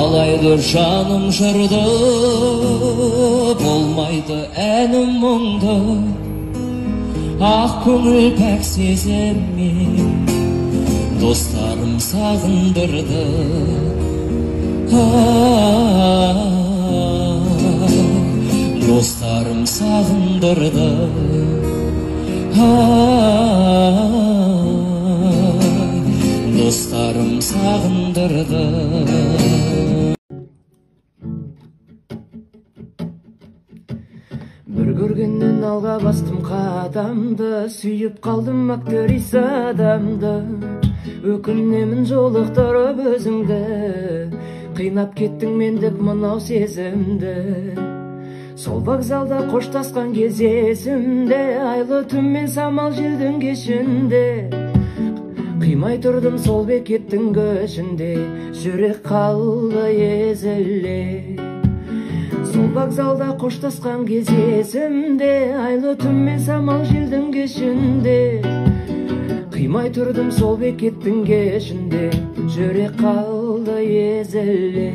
Қалайды жаным жырды, болмайды әнім мұңды. Ақ көңіл пәк сезіммен достарым сағындырды. Достарым сағындырды. Достарым сағындырды. Бір көргеннен алға бастым қадамды, сүйіп қалдым актриса адамды. Өкінемін жолықтырып өзіңді, қинап кеттің мендік мынау сезімді. Сол вокзалда қоштасқан кез есімде, айлы түнмен самал желдің кешінде. Қимай тұрдым сол бекеттің көшінде, жүрек қалды езіле. Сол вокзалда қоштасқан кез есімде, айлы түнмен самал желдің кешінде. Қимай тұрдым сол бекеттің кешінде, жүрек қалды езіле.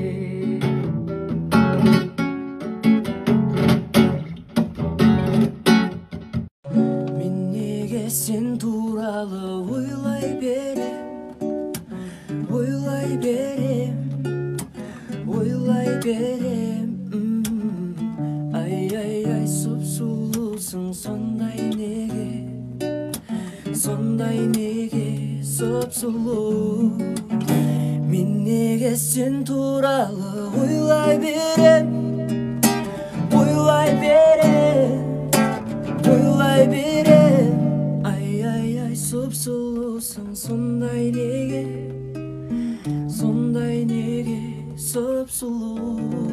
Мен неге сен туралы ойлай берем, ойлай берем, ойлай берем. Ай-ай-ай, сұп-сұлусың сондай неге, сондай неге сұп-сұлу. Мен неге сен туралы ойлай берем, ойлай берем, ойлай берем. Ай-ай-ай, сұп-сұлусың сондай неге, сондай неге сұп-сұлу.